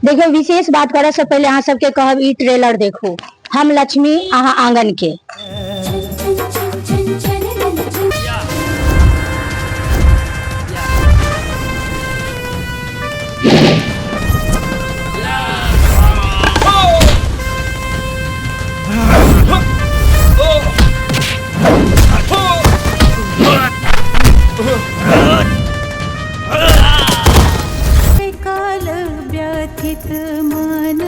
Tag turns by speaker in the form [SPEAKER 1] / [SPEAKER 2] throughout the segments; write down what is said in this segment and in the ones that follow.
[SPEAKER 1] देखियौ, विशेष बात करऽ से पहिले अहाँ सबके कहब, ई ट्रेलर देखू, हम लक्ष्मी अहाँ आंगन के।
[SPEAKER 2] काल व्यथित मन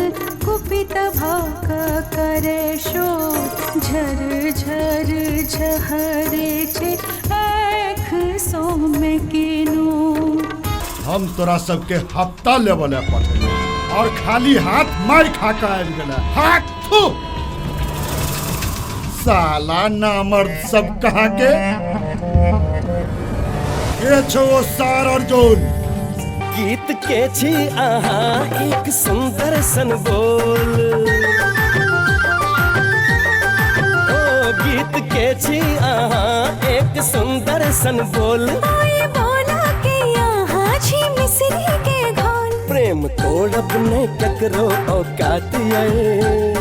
[SPEAKER 2] कुपित भाक करे शोक, झर झर झहरे छे आँख सौम्य केनो।
[SPEAKER 3] हम तोरा सबके हफ्ता लेवल पठेले और खाली हाथ मार खा के आबि गेला। हाथ थू साला नामर्द सब कहाँ के के छो ओ सार अर्जुन।
[SPEAKER 4] गीत के छी अहाँ एक सुंदर सन बोल, ओ गीत के छी अहाँ एक सुंदर सन बोल।
[SPEAKER 2] बोला के यहाँ छी मिश्री के घोल,
[SPEAKER 4] प्रेम तोड़ब ने ककरो औकात ये।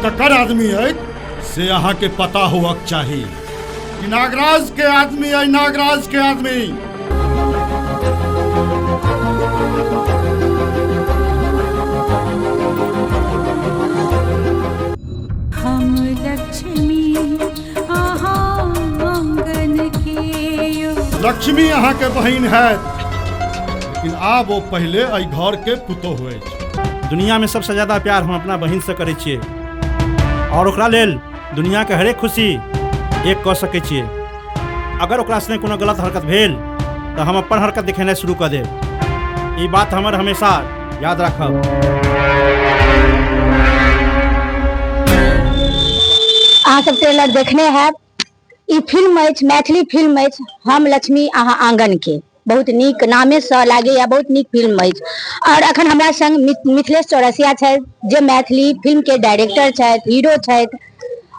[SPEAKER 3] ककर आदमी है से अहाँ के पता होवक चाही कि नागराज के आदमी है, नागराज के आदमी।
[SPEAKER 2] हम लक्ष्मी अहाँ आंगन के यो।
[SPEAKER 3] लक्ष्मी अहाँ के बहिन है, लेकिन आब वो पहले एहि घर के पुतोहु अछि।
[SPEAKER 5] दुनिया में सबसे ज्यादा प्यार हम अपना बहिन से करै छियै और ओकरा लेल दुनिया के हरेक खुशी एक कऽ सकै छियै। अगर ओकरा संगे कोनो गलत हरकत भेल तऽ हम अपन हरकत देखेनाइ शुरू कऽ देब। ई बात हमर हमेशा याद राखब।
[SPEAKER 1] अहाँ सब ट्रेलर देखने हैब। ई फिल्म अछि, मैथिली फिल्म अछि, हम लक्ष्मी अहाँ आंगन के। बहुत नीक नामे से लागैया, बहुत नीक फिल्म अछि। और अखन हमरा संग मिथिलेश चौरसिया छथि, जे मैथिली फिल्म के डायरेक्टर छथि, हीरो छथि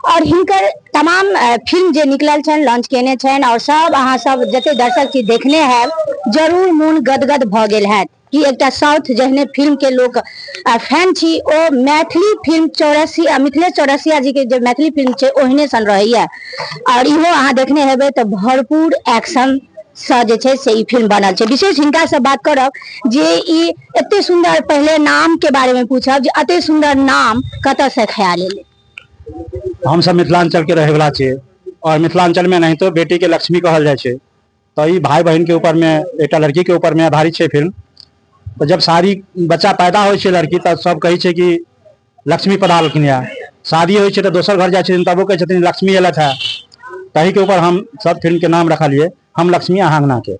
[SPEAKER 1] और हिनकर तमाम फिल्म जे निकलल छनि लॉन्च केने छनि और सब अहाँ सब जते दर्शक छी देखने हैब, जरूर मोन गदगद भऽ गेल हैत कि एकटा साउथ जहने फिल्म के लोक फैन छी, ओ मैथिली फिल्म चौरसिया, मिथिलेश चौरसिया जी के जे मैथिली फिल्म छै ओहने सन रहैया। और इहो अहाँ देखने हेबै तऽ भरपूर एक्शन से जे छै से ई फिल्म बनल छै। विशेष हिनका से बात करब जे ई एते सुंदर, पहले नाम के बारे में पूछब जे एते सुंदर नाम कतऽ से ख्याल एलै?
[SPEAKER 5] हम सब मिथिलांचल के रहै वाला छियै और मिथिलांचल में एनाहितो बेटी के लक्ष्मी कहल जाइ छै, तऽ ई भाई बहिन के ऊपर में, एकटा लड़की के ऊपर में आधारित छै फिल्म। तऽ जब सारी बच्चा पैदा होइ छै लड़की, तऽ सब कहै छै कि लक्ष्मी पधारलखिन है। शादी होइ छै तऽ दोसर घर जाइ छथिन तबो कहै छथिन लक्ष्मी एलथि है। तही के ऊपर हम सब फिल्म के नाम रखलियै, हम लक्ष्मी अहाँ अंगना के।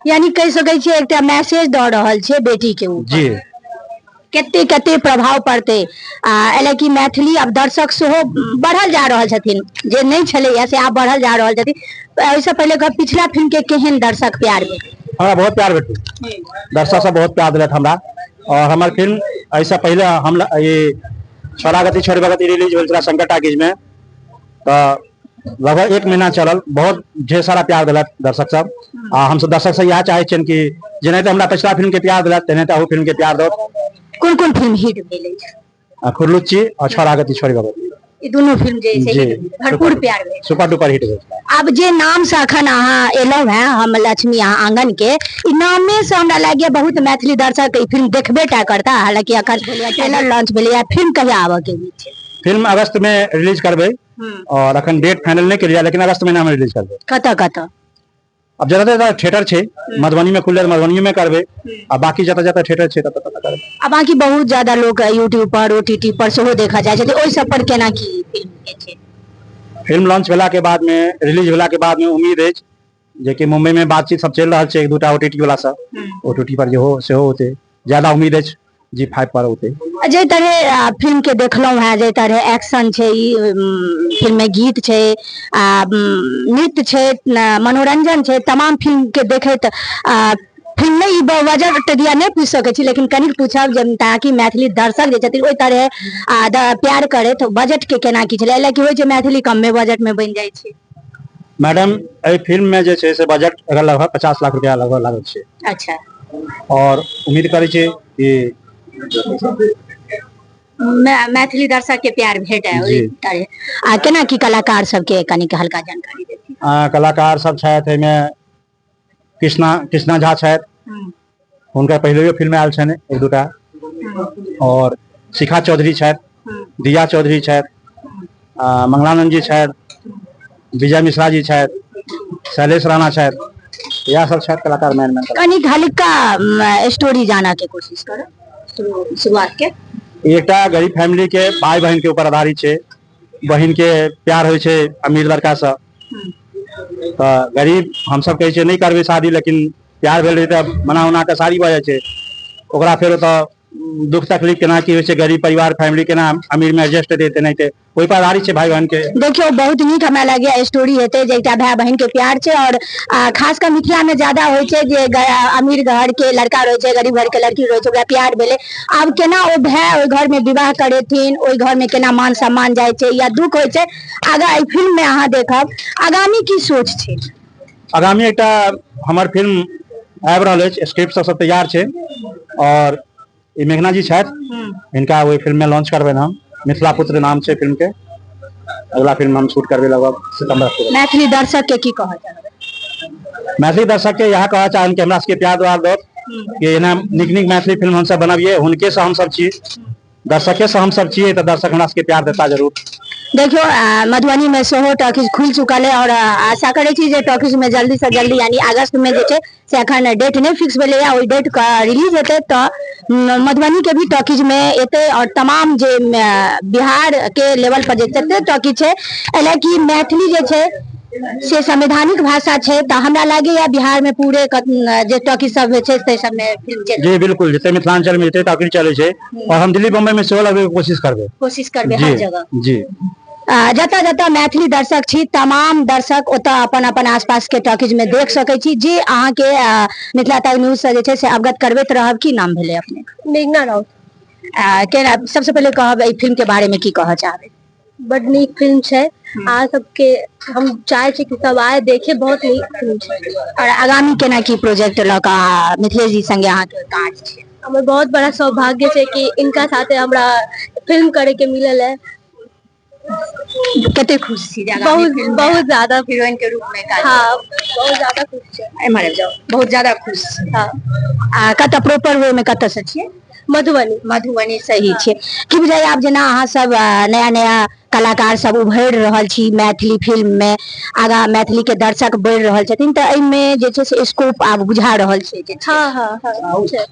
[SPEAKER 1] यानी कहि सकै छियै एकटा मैसेज दऽ रहल छै बेटी के ऊपर।
[SPEAKER 5] जी।
[SPEAKER 1] कते कते प्रभाव पड़तै। आ एहि कि मैथिली आब दर्शक सेहो बढ़ल जा रहल छथिन, जे नहि छलैया से आब बढ़ल जा रहल छथिन। एहिसँ पहिले कहब, पिछला फिल्म के केहन दर्शक प्यार भेटल?
[SPEAKER 5] हमरा बहुत प्यार भेटल, दर्शक सब बहुत प्यार देलथि हमरा। और हमर फिल्म एहिसँ पहिले हम ये छोरागति छोरी भगति रिलीज भेल छलै शंकर टाकीज में, तऽ लगभग 1 महीना चलल, बहुत ढेर सारा प्यार देलथि दर्शक सब। आ हमसब दर्शक से इएह चाहै छियनि कि जेनाहिते हमरा पिछला फिल्म के प्यार देलथि तेनाहिते अहू फिल्म के प्यार दौथ।
[SPEAKER 1] कोन कोन फिल्म हिट भेल अछि?
[SPEAKER 5] खुरलुच्ची और छोरागति छोरी भगति,
[SPEAKER 1] ई दुनू फिल्म जे छै
[SPEAKER 5] जी,
[SPEAKER 1] भरपूर प्यार भेल,
[SPEAKER 5] सुपर डुपर हिट भेल।
[SPEAKER 1] आब जे नाम से अखन अहाँ एलहुँ हैं, हम लक्ष्मी अहाँ आंगन के, ई नामे से हमरा लागैया बहुत मैथिली दर्शक ई फिल्म देखबे टा करता। हालांकि अखन ट्रेलर लॉन्च भेलैया, फिल्म कहिया आबऽ के उम्मीद छै?
[SPEAKER 5] फिल्म अगस्त में रिलीज करबै और अखन डेट फाइनल नहीं केलियै, लेकिन अगस्त महीना में रिलीज करबै।
[SPEAKER 1] कतऽ कतऽ?
[SPEAKER 5] अब जतऽ जतऽ थिएटर छै, मधुबनी में खुलले मधुबनी में करबै, आ बाकी जतऽ जतऽ थिएटर छै ततऽ ततऽ करबै।
[SPEAKER 1] आ बाकी बहुत ज्यादा लोक यूट्यूब पर ओटीटी पर सेहो देखा जाइ छथिन, ओहि सब पर केना की फिल्म के छै?
[SPEAKER 5] फिल्म लॉन्च भेला के बाद में, रिलीज भेला के बाद में उम्मीद अछि जे कि मुंबई में बातचीत सब चलि रहल छै 1-2 ओटीटी वाला सब, ओटीटी पर जेहो सेहो होतै, ज्यादा उम्मीद अछि जी5 पर होतै।
[SPEAKER 1] जे तरह फिल्म के देखलहुँ हैं, जे तरह एक्शन छै ई फिल्म में, गीत छै, आ नृत्य छै, मनोरंजन छै, तमाम फिल्म के देखैत फिल्म नहि ई बजट दिया नहि पूछि सकै छी, लेकिन कनिक पूछब जे ताकि मैथिली दर्शक जे छथिन ओहि तरहे प्यार करथि। बजट के केना की छलै? एहि लए कि होइ छै मैथिली कमे बजट मे बनि जाइ छै।
[SPEAKER 5] मैडम, एहि फिल्म में जे छै से बजट अगर लगभग 50 लाख रुपया लगभग लागल छै।
[SPEAKER 1] अच्छा।
[SPEAKER 5] और उम्मीद करै छी कि
[SPEAKER 1] मैथिली दर्शक के प्यार भेटै ओहि तरहे। आ केना की कलाकार सबके कनिक हल्का जानकारी देथिन?
[SPEAKER 5] कलाकार सब छथि एहिमे कृष्णा झा छथि, हुनकर पहिलेयो फिल्म आयल छनि एक दूटा, और शिखा चौधरी छथि, दिया चौधरी छथि, मंगलानंद जी छथि, विजय मिश्रा जी छथि, शैलेश राणा छथि, इएह सब छथि कलाकार मेन मेन।
[SPEAKER 1] कनिक हल्का स्टोरी जाना के कोशिश करो शुरुआत के।
[SPEAKER 5] एकटा गरीब फैमिली के भाई बहन के ऊपर आधारित छै। बहन के प्यार होइ छै अमीर लड़का से, तऽ गरीब हमसब कहै छियै नहि करबै शादी, लेकिन प्यार भेल रहै तऽ मना उना के शादी भऽ जाइ छै। ओकरा फेर ओतऽ दुख तकलीफ केना की होइ छै, गरीब परिवार फैमिली केना अमीर में एडजस्ट हेतै तेनाहिते ओहि पर आधारित छै भाई बहन के।
[SPEAKER 1] देखियौ, बहुत नीक हमरा लगैया स्टोरी हेतै जे एकटा भाय बहन के प्यार छै। और खास कऽ मिथिला में ज्यादा होइ छै जे अमीर घर के लड़का रहै छै, गरीब घर के लड़की रहै छै, ओकरा प्यार भेलै, आब केना ओ भाय ओहि घर में विवाह करेथिन, ओहि घर में केना मान सम्मान जाइ छै या दुख होइ छै, आगा एहि फिल्म में अहाँ देखब। आगामी की सोच छै?
[SPEAKER 5] आगामी एकटा हमर फिल्म आबि रहल अछि, स्क्रिप्ट सब तैयार छै और ई मेघना जी छथि, हिनका ओहि फिल्म में लॉन्च करबनि हम। मिथिला पुत्र नाम छै फिल्म के। अगला फिल्म हम शूट करबै लगभग सितंबर अक्टूबर।
[SPEAKER 1] मैथिली दर्शक के की कहऽ चाहबै?
[SPEAKER 5] मैथिली दर्शक के इएह कहऽ चाहब कि हमरा सबके प्यार दुआर दौत कि एना नीक नीक मैथिली फिल्म हमसब बनबियै, हुनके से हमसब छी, दर्शके से हमसब छियै, तऽ दर्शक हमरा सबके प्यार देता जरूर।
[SPEAKER 1] देखियौ, मधुबनी में सेहो टॉकीज खुलि चुकल है और आशा करै छी जे टॉकीज में जल्दी से जल्दी यानी अगस्त में जे छै से अखन डेट नहि फिक्स भेलैया, ओहि डेट के रिलीज हेतै तऽ मधुबनी के भी टॉकीज में एतै और तमाम जे बिहार के लेवल पर जे जते टॉकीज छै, एहि लए कि मैथिली जे छै से संवैधानिक भाषा छै, तऽ हमरा लागैया बिहार में पूरे जे टॉकीज सब होइ छै ताहि सब में फिल्म जे
[SPEAKER 5] जी बिल्कुल, जते मिथिलांचल में जते टॉकीज चलै छै और हम दिल्ली बम्बई में सेहो लगबै के कोशिश करबै।
[SPEAKER 1] कोशिश करबै हर जगह।
[SPEAKER 5] जी।
[SPEAKER 1] जतऽ जतऽ मैथिली दर्शक छी तमाम दर्शक ओतऽ अपन अपन आसपास के टॉकीज में देख सकै छी। जे अहाँके मिथिला तक न्यूज से जे छै से अवगत करबैत रहब। की नाम भेलै अपने?
[SPEAKER 6] मेघना राउत।
[SPEAKER 1] केना सबसे पहिले कहब एहि फिल्म के बारे में की कहऽ चाहबै?
[SPEAKER 6] बड नीक फिल्म छै, अहाँ सबके हम चाहे छी कि सब आए देखे, बहुत नीक फिल्म छै।
[SPEAKER 1] और आगामी केना की प्रोजेक्ट लऽ कऽ मिथिलेश जी संगे अहाँके काज छै?
[SPEAKER 6] हमर बहुत बड़ा सौभाग्य छै कि इनका साथे हमरा फिल्म करे के मिलल है।
[SPEAKER 1] कते खुश छी जे आगामी
[SPEAKER 6] बहुत
[SPEAKER 1] फिल्म में
[SPEAKER 6] बहुत ज्यादा
[SPEAKER 1] हीरोइन के रूप में काज।
[SPEAKER 6] हाँ, बहुत ज्यादा खुश छै।
[SPEAKER 1] एम्हर आबि जाउ। बहुत ज्यादा खुश छी।
[SPEAKER 6] हाँ।
[SPEAKER 1] आ कतऽ प्रॉपर वे में कतऽ से छियै?
[SPEAKER 6] मधुबनी।
[SPEAKER 1] मधुबनी से ही छियै। की बुझाइया आब जेना अहाँ सब नया नया कलाकार सब उभरि रहल छी मैथिली फिल्म में, आगा मैथिली के दर्शक बढ़ि रहल छथिन, तऽ एहिमे जे छै से स्कोप आब बुझा रहल छै जे छै?
[SPEAKER 6] हाँ, हाँ, हाँ, छै।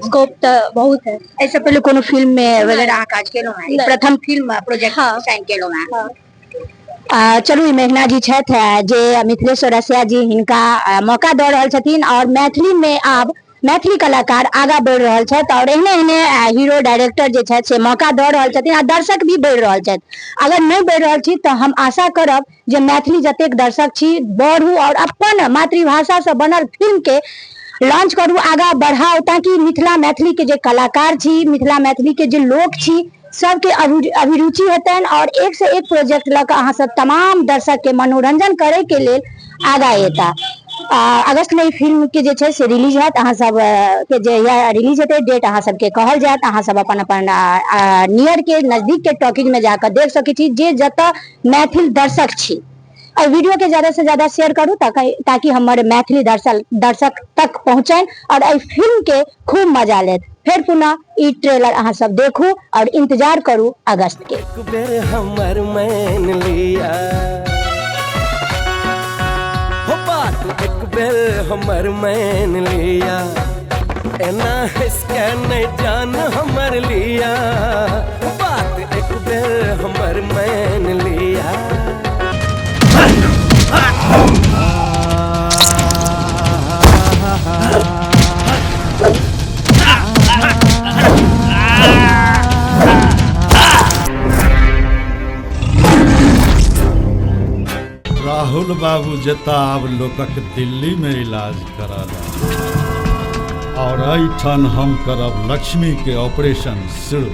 [SPEAKER 6] स्कोप तऽ बहुत है।
[SPEAKER 1] एहिसँ पहिले कोनो फिल्म में वगैरह अहाँ काज केलहुँ हैं?
[SPEAKER 6] नहि।
[SPEAKER 1] प्रथम फिल्म प्रोजेक्ट
[SPEAKER 6] हाँ।
[SPEAKER 1] साइन केलहुँ हैं?
[SPEAKER 6] हाँ।
[SPEAKER 1] चलू, ई मेघना जी छथि जे मिथिलेश चौरसिया जी हिनका मौका दऽ रहल छथिन और मैथिली में आब मैथिली कलाकार आगा बढ़ि रहल छथि और एहने एहने हीरो डायरेक्टर जे छथि से मौका दऽ रहल छथिन आ दर्शक भी बढ़ि रहल छथि। अगर नहि बढ़ि रहल छी तऽ हम आशा करब जे मैथिली जतेक दर्शक छी बढ़ू और अपन मातृभाषासँ बनल फिल्म के लॉन्च करू, आगा बढ़ाउ, ताकि मिथिला मैथिली के जे कलाकार छी, मिथिला मैथिली के जे लोक छी, सबके अभिरुचि हेतनि और एक से एक प्रोजेक्ट लऽ कऽ अहाँ सब तमाम दर्शक के मनोरंजन करे के लेल आगा एता। अगस्त में ई फिल्म के जे छै से रिलीज हैत। अहाँ सब के जे रिलीज हेतै डेट अहाँ सबके कहल जायत। अहाँ सब अपन अपन नियर के नजदीक के टॉकीज में जाकऽ देख सकै छी जे जतऽ मैथिल दर्शक छी। एहि वीडियो के ज्यादा से ज्यादा शेयर करू ताकि हमर मैथिली दर्शक तक पहुँचनि और एहि फिल्म के खूब मजा लेत। फेर पुनः ई ट्रेलर अहाँ सब देखू और इंतजार करू अगस्त के।
[SPEAKER 4] एक बेर हमर मैन लिया हो बात, एक बेर हमर मैन लिया, एना हंस के नहीं जान हमर लिया, बात एक बेर हमर मैन लिया।
[SPEAKER 3] राहुल बाबू जेता आब लोकक दिल्ली में इलाज करा। और एहिठाम हम करब लक्ष्मी के ऑपरेशन शुरू।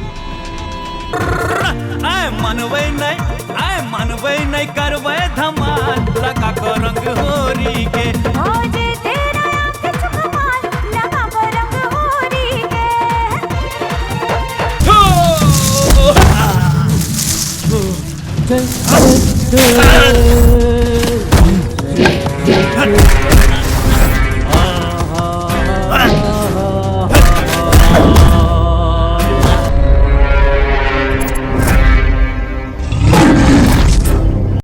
[SPEAKER 7] आय मनबै नहि, आय मनबै नहि, करबै धमाल लगा कऽ रंग होरी के।
[SPEAKER 2] हो जेते नया किछु कमाल लगा के रंग होरी के।